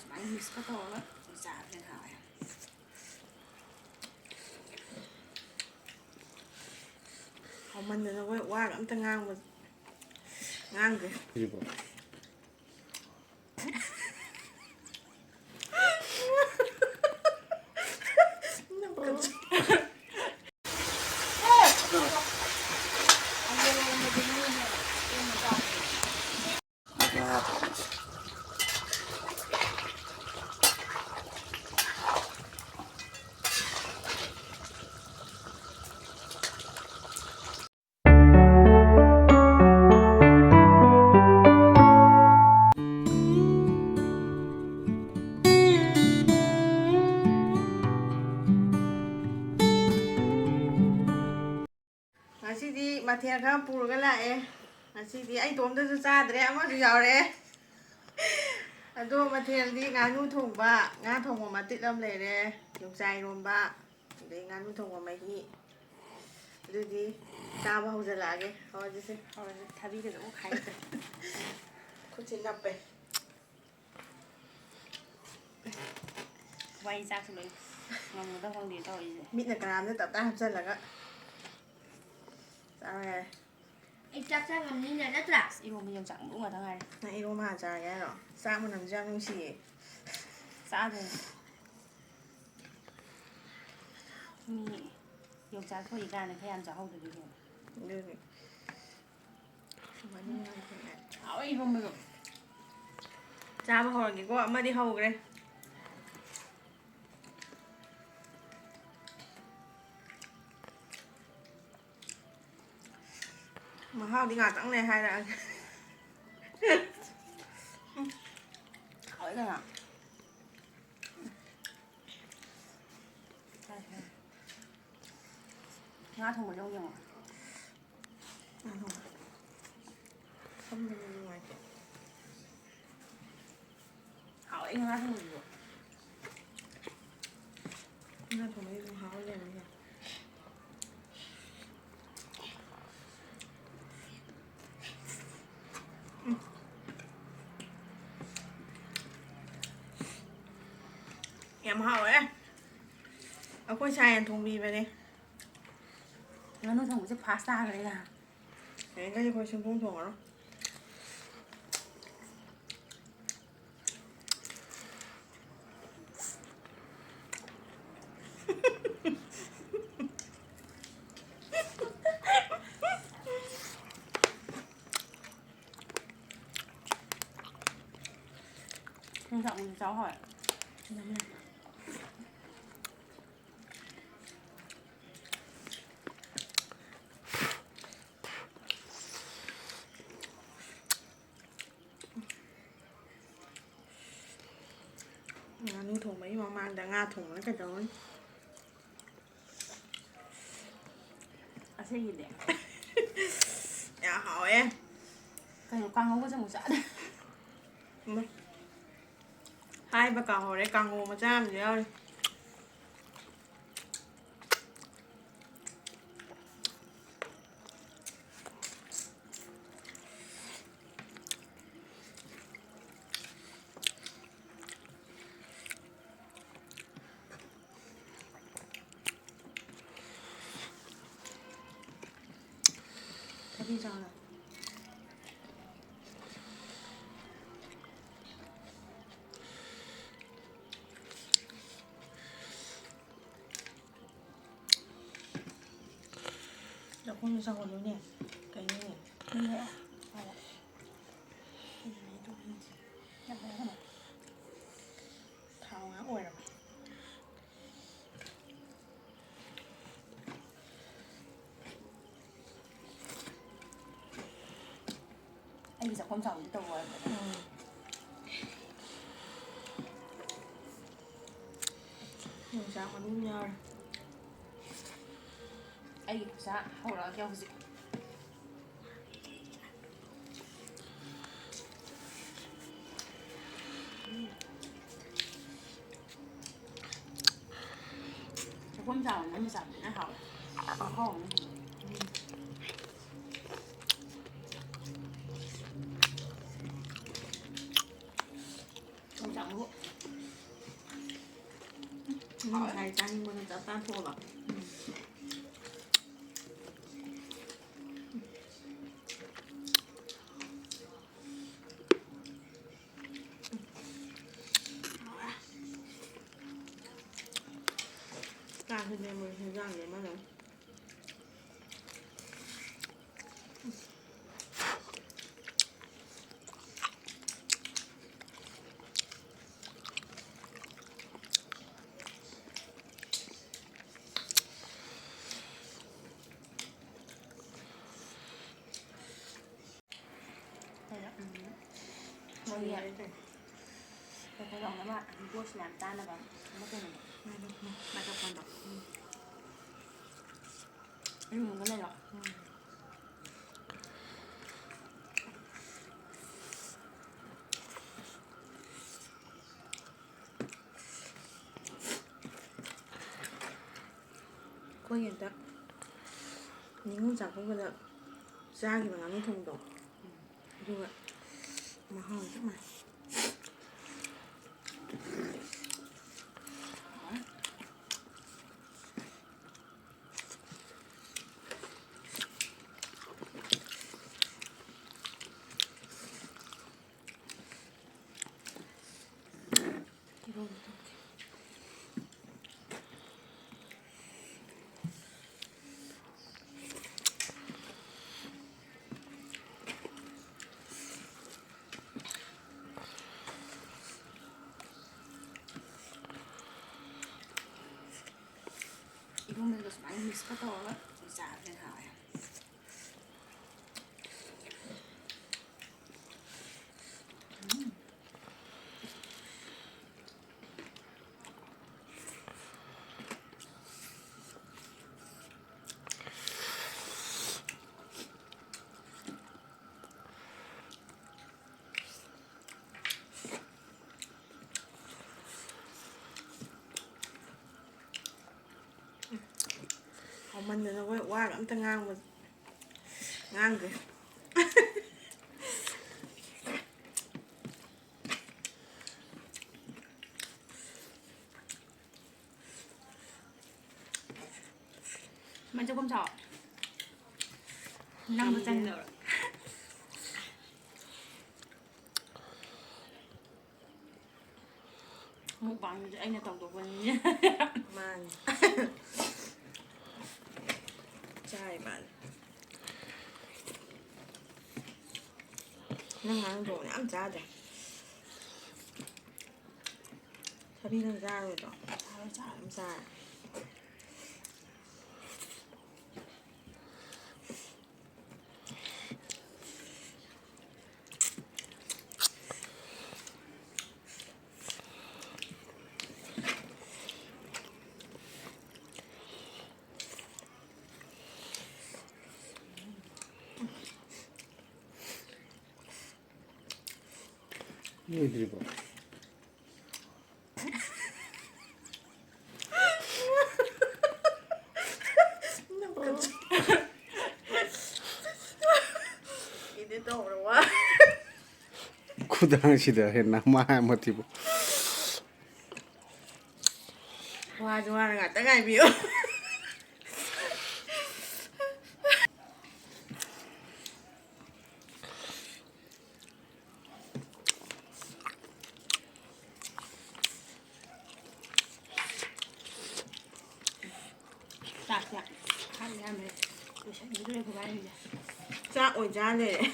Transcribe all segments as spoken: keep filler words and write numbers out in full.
ꯁꯨꯃꯥꯏꯅ ꯃꯤꯛꯁꯀ ꯇꯧꯔꯒ ꯆꯥꯕꯁꯦ ꯍꯥꯎꯋꯦ꯫ ꯍꯥꯎꯃꯟꯗꯅ ꯑꯩꯈꯣꯏ ꯋꯥꯒ ꯑꯝꯇ ꯉꯥꯡꯕ ꯉꯥꯡꯗ꯭ꯔꯦ꯫ ꯁꯤꯕꯣ? ꯉꯁꯤꯗꯤ ꯃꯊꯦꯜ ꯈꯔ ꯄꯨꯔꯒ ꯂꯥꯛꯑꯦ꯫ ꯉꯁꯤꯗꯤ ꯑꯩ ꯏꯇꯣꯝꯇꯁꯨ ꯆꯥꯗ꯭ꯔꯦ, ꯑꯃꯁꯨ ꯌꯥꯎꯔꯛꯑꯦ꯫ ꯑꯗꯣ ꯃꯊꯦꯜꯗꯤ ꯉꯥꯅꯨ ꯊꯣꯡꯕ, ꯉꯥ ꯊꯣꯡꯕ ꯃꯇꯤꯠ ꯑꯃ ꯂꯩꯔꯦ, ꯌꯣꯡꯆꯥꯛ ꯏꯔꯣꯝꯕ, ꯑꯗꯩ ꯉꯥꯅꯨ ꯊꯣꯡꯕ ꯃꯍꯤ꯫ ꯑꯗꯨꯗꯤ ꯆꯥꯕ ꯍꯧꯖꯤꯜꯂꯛꯑꯒꯦ꯫ ꯍꯧꯔꯁꯤꯁꯦ꯫ ꯍꯧꯔꯁꯦ꯫ ꯊꯥꯕꯤꯒꯁꯦ ꯑꯃꯨꯛ ꯈꯥꯏꯗ꯭ꯔꯦ꯫ ꯈꯨꯠꯁꯦ ꯅꯞꯄꯦ꯫ ꯋꯥꯔꯤ ꯆꯥꯛꯁꯨ ꯂꯣꯏ ꯉꯝꯒꯗꯕ ꯈꯪꯗꯦ ꯇꯧꯔꯤꯁꯦ꯫ ꯃꯤꯠꯅ ꯀꯅꯥꯝꯇ ꯇꯞ ꯇꯥꯏ ꯍꯥꯞꯆꯜꯂꯒ ꯆꯥꯕ ꯌꯥꯔꯦ꯫ ꯑꯩ ꯆꯥꯛ ꯆꯥ ꯉꯝꯅꯤꯅ ꯅꯠꯇ꯭ꯔꯥ? ꯑꯁ, ꯏꯔꯣꯝꯕ ꯌꯣꯡꯆꯥꯛ ꯃꯔꯨ ꯉꯥꯛꯇ ꯉꯥꯏꯔꯦ꯫ ꯅꯪ ꯏꯔꯣꯝꯕ ꯍꯥꯟꯅ ꯆꯥꯔꯒꯦ ꯍꯥꯏꯔꯣ? ꯆꯥꯛ ꯃꯅꯝꯁꯨ ꯌꯥꯝ ꯅꯨꯡꯁꯤꯌꯦ꯫ ꯆꯥꯗꯣꯏꯅꯦ꯫ ꯃꯤ ꯌꯣꯡꯆꯥꯛ ꯊꯣꯛꯏꯀꯥꯟꯗ ꯈꯔ ꯌꯥꯝ ꯆꯥꯍꯧꯗ꯭ꯔꯗꯤ ꯀꯩꯅꯣ꯫ ꯑꯗꯨꯅꯤ꯫ ꯍꯥꯎꯋꯦ ꯏꯔꯣꯝꯕꯗꯣ꯫ ꯆꯥꯕ ꯍꯧꯔꯒꯦꯀꯣ, ꯑꯃꯗꯤ ꯍꯧꯈ꯭ꯔꯦ꯫ ꯃꯍꯥꯎꯗꯤ ꯉꯥꯛꯇꯪ ꯂꯩ ꯍꯥꯏꯔꯛꯑꯒꯦ꯫ ꯎꯝ꯫ ꯍꯥꯎꯋꯦ ꯀꯩꯅꯣ꯫ ꯉꯥ ꯊꯣꯡꯕꯗꯣ ꯑꯃꯨꯛ ꯌꯦꯡꯉꯣ꯫ ꯉꯥ ꯊꯣꯡꯕ꯫ ꯐꯝꯕꯗꯤ ꯅꯨꯡꯉꯥꯏꯇꯦ꯫ ꯍꯥꯎꯋꯦ ꯉꯥ ꯊꯣꯡꯕꯗꯨꯁꯨ꯫ ꯉꯥ ꯊꯣꯡꯕꯗꯤ ꯑꯗꯨꯝ ꯍꯥꯎ ꯂꯩꯔꯝꯃꯤꯅꯦ꯫ ꯎꯝ꯫ ꯌꯥꯝ ꯍꯥꯎꯋꯦ꯫ ꯑꯩꯈꯣꯏ ꯁꯥꯏꯅ ꯊꯣꯡꯕꯤꯕꯅꯦ꯫ ꯉꯥꯅꯨ ꯊꯣꯡꯕꯁꯦ ꯐꯥꯁ ꯇꯥꯈ꯭ꯔꯦꯗ꯫ ꯍꯌꯦꯡꯈꯩꯗꯤ ꯑꯩꯈꯣꯏ ꯁꯨꯡꯊꯣꯡ ꯊꯣꯡꯉꯔꯣꯏ꯫ ꯌꯣꯡꯆꯥꯛ ꯃꯔꯨ ꯆꯥꯎ ꯍꯥꯎꯋꯦ꯫ ꯉꯥꯅꯨ ꯊꯣꯡꯕꯒꯤ ꯃꯃꯥꯡꯗ ꯉꯥ ꯊꯣꯡꯕꯅ ꯀꯩꯗꯧꯔꯅꯤ? ꯑꯁꯤꯒꯤꯗꯤ ꯌꯥꯝ ꯍꯥꯎꯋꯦ꯫ ꯀꯩꯅꯣ, ꯀꯥꯡꯍꯧꯒꯁꯨ ꯑꯃꯨꯛ ꯆꯥꯗꯦ꯫ ꯎꯝ꯫ ꯍꯥꯏꯕ ꯀꯥꯎꯍꯧꯔꯦ, ꯀꯥꯡꯍꯧ ꯃꯆꯥ ꯑꯃꯁꯨ ꯌꯥꯎꯔꯤ꯫ ꯊꯕꯤ ꯆꯥꯔꯣ꯫ ꯆꯥꯛꯈꯨꯝꯗ ꯆꯪꯉꯨꯗꯣꯏꯅꯦ꯫ ꯀꯩꯅꯣꯅꯦ? ꯃꯤꯅꯦ꯫ ꯊꯥꯎ ꯉꯥꯛ ꯑꯣꯏꯔꯕ꯫ ꯑꯩꯒꯤ ꯆꯥꯛꯈꯨꯝ ꯆꯥꯎꯕꯗꯤ ꯇꯧꯔꯣꯏ꯫ ꯎꯝ꯫ ꯌꯣꯡꯆꯥꯛ ꯃꯔꯨ ꯑꯃ ꯌꯥꯎꯔꯦ꯫ ꯑꯩꯒꯤ ꯈꯨꯠꯁꯥ ꯍꯧꯔꯛꯑꯒꯦ ꯍꯧꯖꯤꯛ꯫ ꯆꯥꯛꯈꯨꯝ ꯆꯥꯎꯕꯅ ꯃꯆꯥ ꯃꯆꯥ ꯍꯥꯎꯋꯦ꯫ ꯃꯍꯥꯎ ꯑꯃ ꯍꯦꯜꯂꯦ꯫ ꯌꯣꯡꯆꯥꯛ ꯃꯔꯨ꯫ ꯉꯁꯥꯏ ꯆꯥꯅꯤꯡꯕꯗꯣ ꯆꯞ ꯆꯥꯅ ꯊꯣꯛꯑꯕ꯫ ꯆꯥꯛꯁꯤꯅꯦ ꯃꯣꯏ ꯍꯦꯟꯖꯥꯡꯅꯦ ꯑꯃꯅ꯫ ꯃꯣꯏꯒꯤ ꯀꯩꯅꯣ ꯇꯧꯅꯕ, voice ꯃꯌꯥꯝ ꯇꯥꯅꯕ ꯑꯃ ꯀꯩꯅꯣꯗꯣ꯫ ꯃꯥꯏꯀ꯭ꯔꯣꯐꯣꯟꯗꯣ꯫ ꯎꯝ꯫ ꯑꯩ ꯃꯨꯟꯒ ꯂꯩꯔꯣ꯫ ꯎꯝ꯫ ꯑꯩꯈꯣꯏꯒꯤ ꯍꯟꯗꯛ ꯅꯤꯉꯣꯜ ꯆꯥꯛꯀꯧꯕꯗ ꯆꯥꯈꯤꯕ ꯉꯥꯅꯨ ꯊꯣꯡꯕꯗꯣ, ꯑꯗꯨꯒ ꯃꯍꯥꯎ ꯆꯞ ꯃꯥꯟꯅꯩ꯫ ꯏꯔꯣꯟꯕ ꯇꯧꯒꯦ꯫ ꯏꯔꯣꯟꯕꯗꯨꯒ ꯁꯨꯃꯥꯏꯅ mix ꯀ ꯇꯧꯔꯒ ꯆꯥꯕꯁꯦ ꯍꯥꯎꯋꯦ꯫ ꯎꯝ꯫ ꯍꯥꯎꯃꯟꯗꯅ ꯑꯩꯈꯣꯏ ꯋꯥꯒ ꯑꯝꯇ ꯉꯥꯡꯕ, ꯉꯥꯡꯗ꯭ꯔꯦ꯫ ꯃꯆꯨ ꯀꯨꯝ ꯁꯥꯎ꯫ ꯅꯪꯕꯨ ꯆꯪꯗꯧꯔꯣ? ꯃꯨꯛꯕꯥꯡꯗꯨꯗꯤ ꯑꯩꯅ ꯇꯧꯗꯧꯕꯅꯤꯅꯦ꯫ ꯃꯥꯅꯤ꯫ ꯆꯥꯏ ꯃꯥꯅꯤ꯫ ꯅꯪ ꯉꯔꯥꯡ ꯊꯣꯡꯕ ꯌꯥꯝ ꯆꯥꯗ꯭ꯔꯦ꯫ ꯊꯕꯤ ꯅꯪ ꯆꯥꯔꯣꯏꯗ꯭ꯔꯣ? ꯆꯥꯔꯣꯏ, ꯆꯥꯔꯣꯏ꯫ ꯌꯥꯝ ꯆꯥꯔꯦ꯫ ꯂꯣꯏꯗ꯭ꯔꯤꯕꯣ? ꯏꯗꯤ ꯇꯧꯔ ꯋꯥ꯫ ꯈꯨꯗꯥꯡꯁꯤꯗ ꯍꯦꯟꯅ ꯃꯥ ꯃꯊꯤꯕꯨ꯫ ꯋꯥꯁꯨ ꯋꯥꯅ ꯉꯥꯛꯇ ꯉꯥꯏꯕꯤꯌꯨ꯫ ꯆꯥꯛꯁꯦ ꯈꯥꯡ ꯌꯥꯝꯃꯦ꯫ ꯂꯣꯏꯁꯟꯈꯤꯗꯣꯔꯦ ꯈꯨꯕꯥꯏꯁꯤꯡꯁꯦ꯫ ꯆꯥꯛ ꯑꯣꯏ ꯆꯥ ꯂꯩꯔꯦ꯫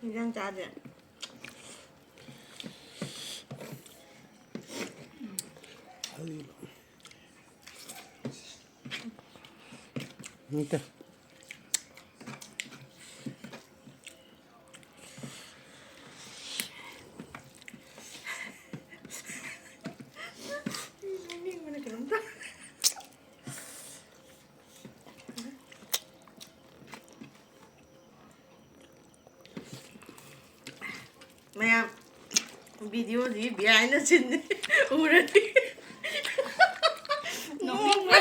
ꯏꯟꯖꯥꯡ ꯆꯥꯗ꯭ꯔꯦ꯫ ꯅꯠꯇꯦ꯫ ꯅꯣꯛꯅꯤꯡꯕꯅ ꯀꯩꯅꯣꯝ ꯇꯧꯔꯦ꯫ ꯃꯌꯥꯝ, ꯚꯤꯗꯤꯑꯣꯁꯤ behind the scene ꯎꯔꯗꯤ ꯅꯣꯛꯅꯤꯡꯕ꯫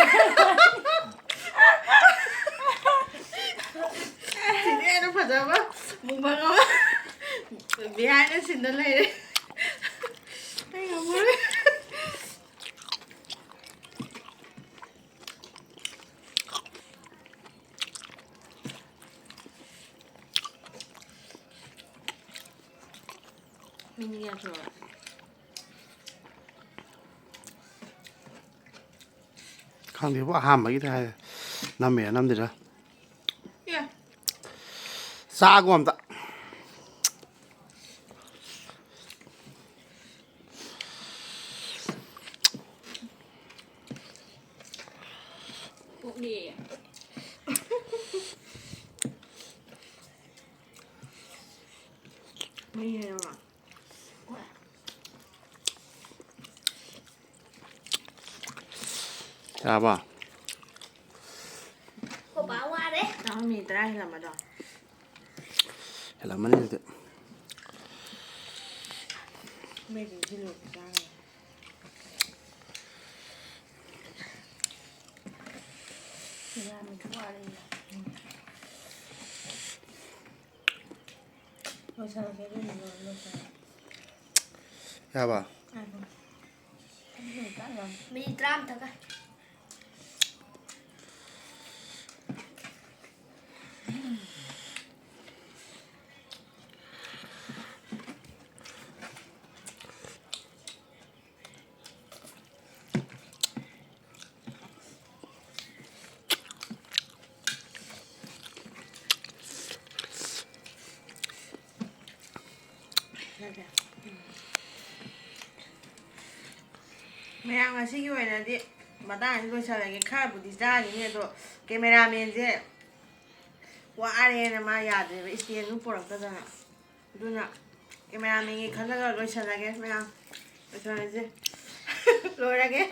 ꯁꯤꯗꯤ ꯑꯩꯅ ꯐꯖꯕ ꯃꯨꯛꯕꯥꯡ ꯑꯃ behind the scene ꯗ ꯂꯩꯔꯦ꯫ ꯑꯩ ꯉꯝꯃꯔꯣꯏ꯫ ꯃꯤꯅꯤꯠ ꯀꯌꯥ ꯁꯨꯔꯕ? ꯈꯪꯗꯦꯕꯣ, ꯑꯍꯥꯟꯕꯒꯤꯗ ꯍꯥꯏꯔꯦ꯫ ꯅꯝꯃꯦ ꯅꯝꯗ꯭ꯔꯤꯔꯥ? ꯑꯦ꯫ ꯆꯥꯒꯣ ꯑꯝꯇ꯫ ꯄꯨꯛꯅꯤ꯫ ꯃꯍꯤ ꯍꯩꯔꯕ? ꯌꯥꯔꯕ? ꯄꯄꯥ ꯋꯥꯔꯦ꯫ ꯆꯥꯛ ꯃꯤꯅꯤꯠ ꯇꯔꯥ ꯍꯦꯜꯂꯝꯃꯗ꯭ꯔꯣ? ꯍꯦꯜꯂꯝꯃꯅꯤ ꯑꯗꯨꯗꯤ꯫ ꯃꯩꯁꯤꯡꯁꯤ ꯂꯣꯏꯕ ꯆꯥꯔꯦ꯫ ꯌꯥꯝꯅꯁꯨ ꯋꯥꯔꯦ꯫ ꯂꯣꯏꯁꯜꯂꯁꯦ ꯑꯗꯨꯅ ꯂꯣꯏ ꯂꯣꯏꯁꯜꯂꯁꯦ꯫ ꯌꯥꯔꯕ? ꯉꯥꯏꯈꯣ꯫ ꯃꯤꯅꯤꯠ ꯇꯔꯥꯃꯨꯛꯇ ꯉꯥꯏ꯫ ꯃꯌꯥꯝ, ꯉꯁꯤꯒꯤ ꯑꯣꯏꯅꯗꯤ ꯃꯇꯥꯡꯁꯤ ꯂꯣꯏꯁꯜꯂꯒꯦ꯫ ꯈꯔꯕꯨꯗꯤ ꯆꯥꯈꯤꯅꯤ, ꯑꯗꯣ ꯀꯦꯃꯦꯔꯥꯃꯦꯟꯁꯦ ꯋꯥꯔꯦꯅ ꯃꯥ ꯌꯥꯗ꯭ꯔꯦꯕ, ꯏꯁꯇꯦꯟꯁꯨ ꯄꯨꯔꯛꯇꯗꯅ꯫ ꯑꯗꯨꯅ ꯀꯦꯃꯦꯔꯥꯃꯦꯟꯒꯤ ꯈꯜꯂꯒ ꯂꯣꯏꯁꯜꯂꯒꯦ ꯃꯌꯥꯝ꯫ ꯂꯣꯏꯁꯜꯂꯁꯦ꯫ ꯂꯣꯏꯔꯒꯦ꯫